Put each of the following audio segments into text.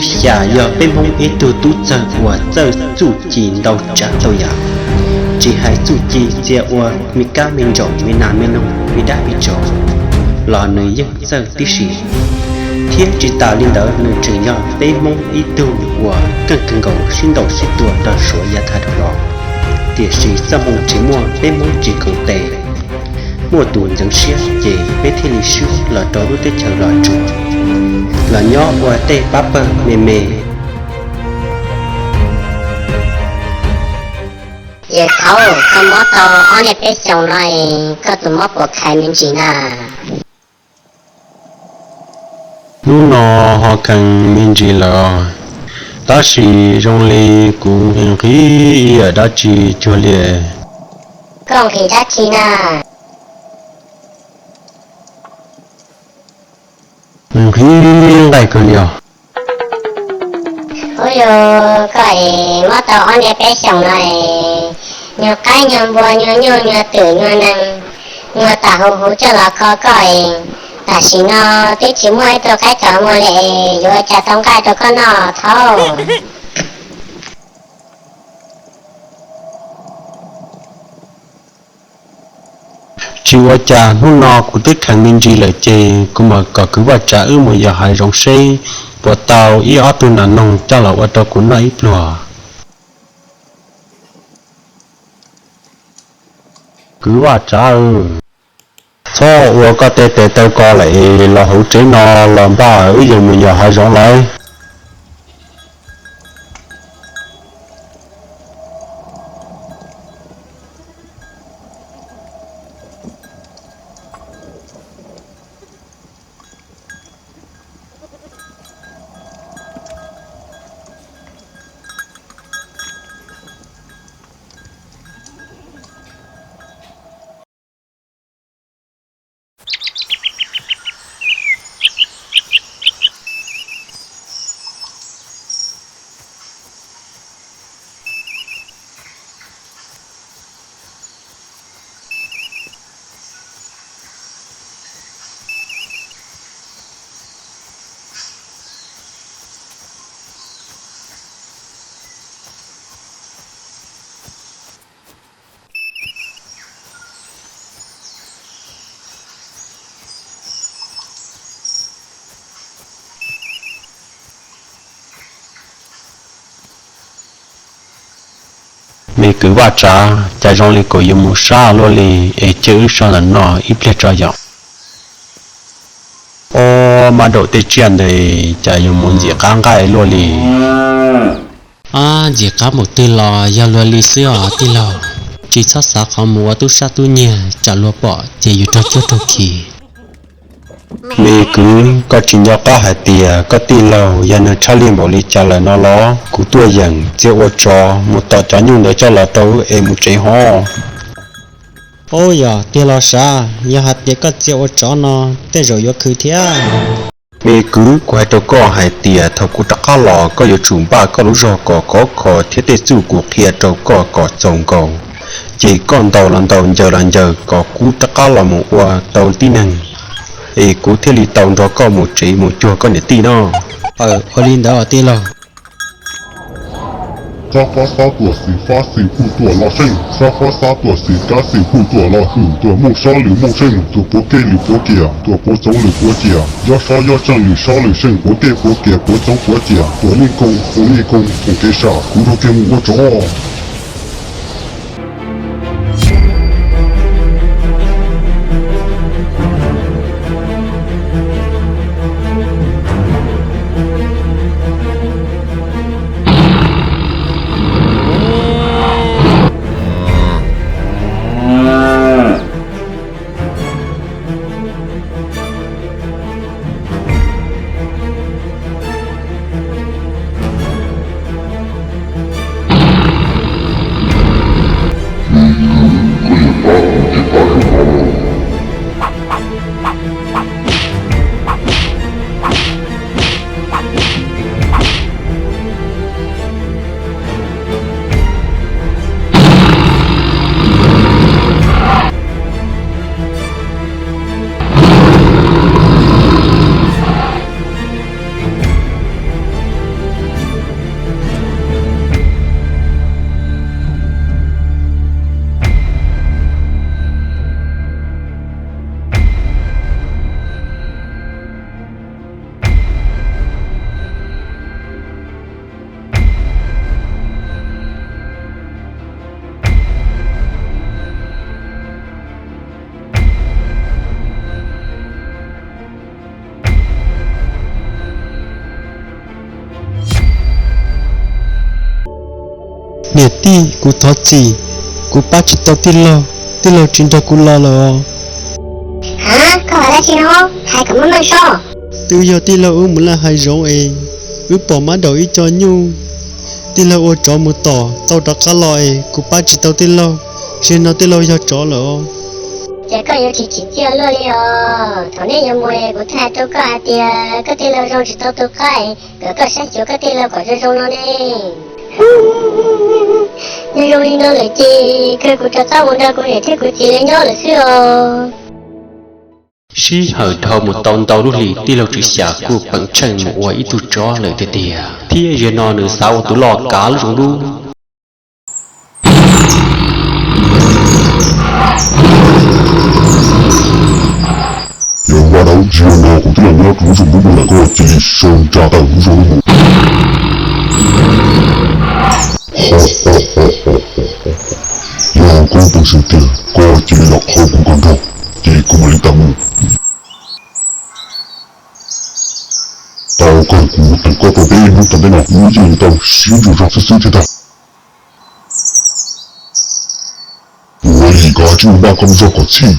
Xya yog peb Hmoob ib tug tub txawg uas txawj txuj ci ntau tsav ntau yam, tsis hais txuj ci txia ua me kab me ntsaum me nas me noog me dab me tsov los nws yeej txawj tib si. Thiab tsis tas li ntawd nws tseem yog peb Hmoob ib tug uas keej kawg nkaus sib ntaus sib tua rau Suav yav tag dhau los, tiam sis txoj hmoo tsis muaj peb Hmoob tsis koom tes, muaj tus ntxeev siab ces peb thiaj li swb los rau lub teb chaws Los Tsuas, los nyob ua tej pab pawg me me. Yawg thaub, koj mob tau ob niaj peb xyoos no es koj tus mob puas khav me ntsis na? Hnub no ho kheev me ntsis lawm, tab sis zoo li kuv nqhis nqhis ib yam dab tsi cuag li. Koj nqhis dab tsi na? Nqhis nqaij kawg li os. Ub, yog koj es mob tau ob niaj peb xyoos no es nyuag qaib nyuag npua nyuag nyuj nyuag twm nyuag nees nyuag tas huv huv coj los kho koj es tam sim no twb tsis muaj ib tug qaib txog muag li, yuav ua cas tau nqaij rau koj noj thaub? Tsis ua cas, hnub no kuv twb kheev me ntsis lawm ces kuv mam kom kwv Vaj Tsav wb mus yos hav zoov seb puas tau ib ob tug nas noog coj los ua rau kuv noj ib pluag. Kwv Vaj Tsav, txhob ua koj tej tes taw ko lawm es los hauv tsev no los npaj wb yuav mus yos hav zoov lawm. Me kwv Vaj Tsav, cas zoo li kuv yuav mus sab luaj li, es cia wb so ntawm no ib pliag tso yom. Ob, mab daum tej tsiaj ntawd cas yuav mus ntxim qab nqaij luaj li. Ab, ntxim qab npaum twg los yog luag li xwb os tij laug. Tsis txhob xav qhov mus ua tub sab tub nyiag, tsam luag pom ces yus raug cuab raug khi. Me kwv, koj tsis nco qab hais tias koj tij laug yog neeg tshaj lij npaum li cas lawm no los? Kuv tuaj yeem txia ua tsov mus tom cov nyuj ntawd coj los rau wb es mus tsev hov. Ub, yog tiag los sav, yog hais tias koj txia ua tsov no tej zaum yuav khwv thiab. Me kwv, kuv hais rau koj hais tias thaum kuv rov qab los koj yuav tsum npaj koj lub zog kom khov kho thiab tej txuj kuv qhia rau koj kom txaus nkaus, ces koj ntaus los ntaus ncaws los ncaws kom kuv rov qab los mus ua tau tib neeg, es kuv thiaj li tau nrog koj mus tsev mus cuag koj niam tij no. Aw, ua li ntawd os tij laug. Xob fob xob tuam xis fab xis fuj tuam loj seej, xob fob xob tuam xis kab xis fuj tuam loj hwm, tuam mooj xob lwm mooj seej, tuam puav kej lwm puav kiam, tuam puav txoov lwm puav ciam, yob xob yob seej lwm xob lwm seej, puav kej puav kiam puav txoov puav ciam, tuam lij koo foom lij koo foom kev sam, kuv nrog koj mus ua tsov. Niam tij, kuv thov txim, kuv pab tsis tau tij laug, tij laug tsis nrog kuv los lawm os. Ha, koj hais dab tsi no? Hais kom meej meej soj. Twb yog tij laug wb mus laj hais zoov es wb pom mab daum ib co nyuj, tij laug ua tsov mus tom tau rov qab los es kuv pab tsis tau tij laug, tsis no tij laug yog tsov lawm os. Ces koj yuav tsis tsim txiaj luaj li os. Thaum nej yuav mus es kuv thiaj hais rau koj hais tias koj tij laug zoo tsis tau tu qab es kom koj saib xyuas koj tij laug kom zoo zoo no ne. Yog zoo li no lawm ces kawg kuv rov qab mus nrog kuv niam thiab kuv txiv lawv nyob lawm xwb os. Sij hawm dhau mus tau ntau lub hlis, tij laug Tswv Xyas kuj peem tsheej mus ua ib tug tsov lawm tiag tiag, thiab zaum no nws xav ua tus loj kav lub zoov dub. Yog Vaj Dawb, zaum no kuv twb los nyob rau lub zoov dub no lawm, koj cia li sau nra tawm lub zoov dub mus. Yog koj peem xwm tiag, koj cia li los qhau kuv kom nrog, ces kuv mam li tawm mus. Tau kawg, kuv tus koj tau peb hnub tom ntej no, wb yeej tau sib ntsuas zog xwb xwb thiab tag. Ua li koj tsis mus npaj koj lub zog kom txhij.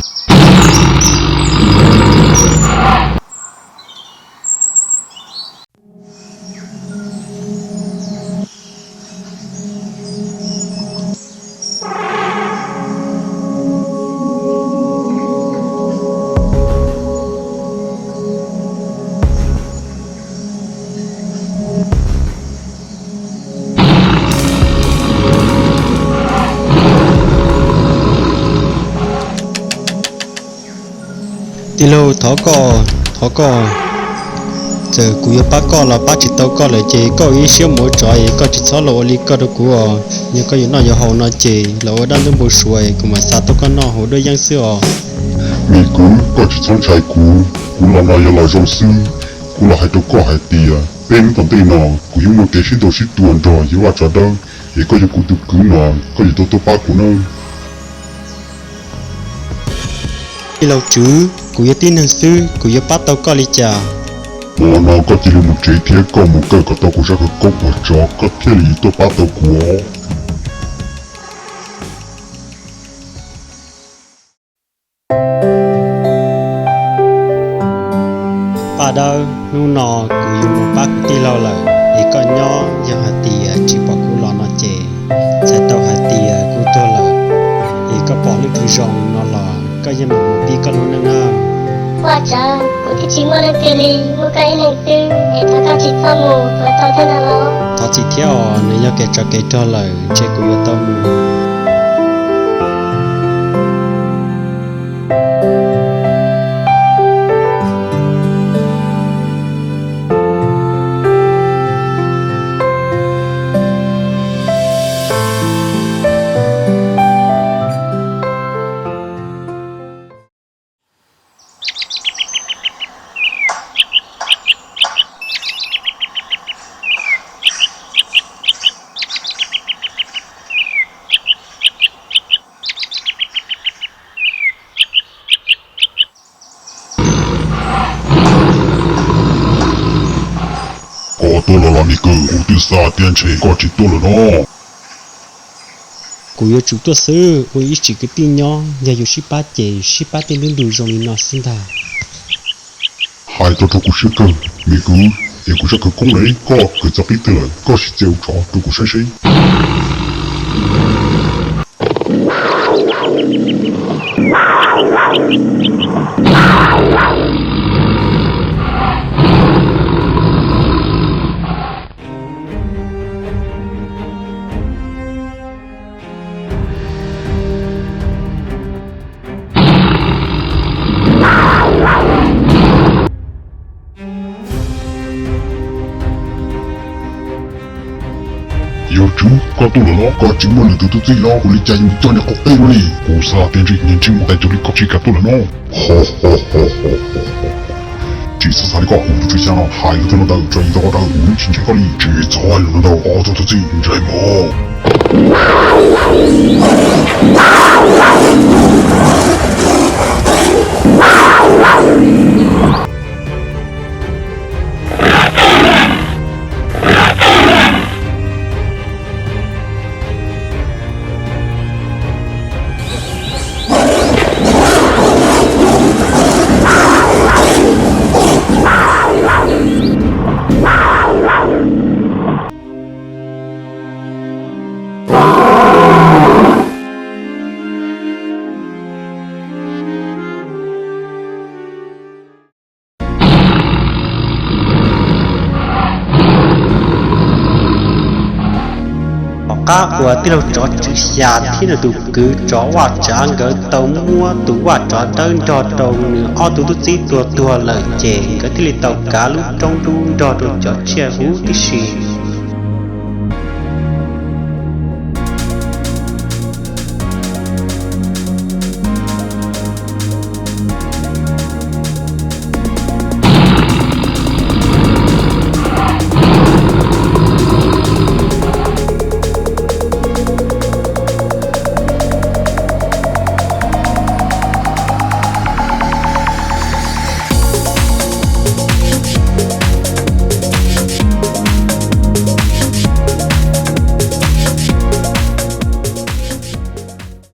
Tij laug, thov koj, thov koj, txawm kuv yuav pab koj los pab tsis tau koj lawm ces koj ua ib siab mus ua tsov es koj tsis txhob los ua li koj rau kuv os. Yog koj yuav noj yuav haus no ces los ua dab ntub npau suav es kuv mam xa tuaj koj noj haus duab yeeb xwb os. Me kwv, koj tsis txhob ntshai kuv, kuv los no yog los zoo xwb. Kuv los hais rau koj hais tias peb hnub tom ntej no kuv yuav muaj kev sib ntaus sib tua nrog yawg Vaj Tsov Dawb, es koj yog kuv tus kwv no, koj yuav tau tuaj pab kuv nawb. Tij laug Tswv, kuv yog tib neeg xwb, kuv yuav pab tau koj li cas? Hmo no koj cia li mus tsev thiab koj mus kawm kom tau kuv zaj khawv koob ua tsov koj thiaj li tuaj pab tau kuv os. Paj Dawb, hnub no kuv yuav mus pab kuv tij laug lawm, es koj nyob, yog hais tias tsis pom kuv los no ces txhais tau hais tias kuv tuag lawm. Es koj pom leej twg zoo no los koj yeej meem mus pib koj lub neej nawb. Vaj Tsov, kuv twb tsis muaj leej twg li, muaj koj ib leeg xwb, es thov koj tsis txhob mus puas tau thiab no los? Thov txim thiab os, nws yog kev tsov kev rog lawm, ntshe kuv yuav tau mus. Koj tuaj los los me kwv, kuv twb xav tias ntshe koj tsis tuaj lawm no. Kuv yuav tsum tuaj xwb, ua ib tsim kwv tij nyob, yog yus sib pab ces sib pab tej ntu ntu zoo li no xwb ntag. Hais tau rau kuv siab kawg, me kwv, es kuv zaj khawv koob ne, koj kawm txog qib twg lawm, koj sim txia ua tsov rau kuv saib seb. Yawg Tswv, koj tuaj lawm los? Koj tsis muaj lwm tus tub txib los ua li cas yuav coj niag qau qej ua li? Kuv xav tias ntshe niag ntsej muag tais caus li koj tsis kam tuaj lawm no. Tsis txhob xav li koj, kuv tus tswv xya no hais lus txog no ntawd tso yim tau qhov ntawd kuv tsis ntseeg koj li. Tsis txhob hais lus no ntau, ob txog tub txib ntsej muag. Qab uas tij laug tsov tswv xya thiab nws tus kwv tsov vaj tsav nkawd tau muab tus vaj tsav dawb nrog rau nws ob tug tub txib tua tuag lawm ces nkawd thiaj li tau kav lub roob dub nrog rau cov tsiaj huv tib si.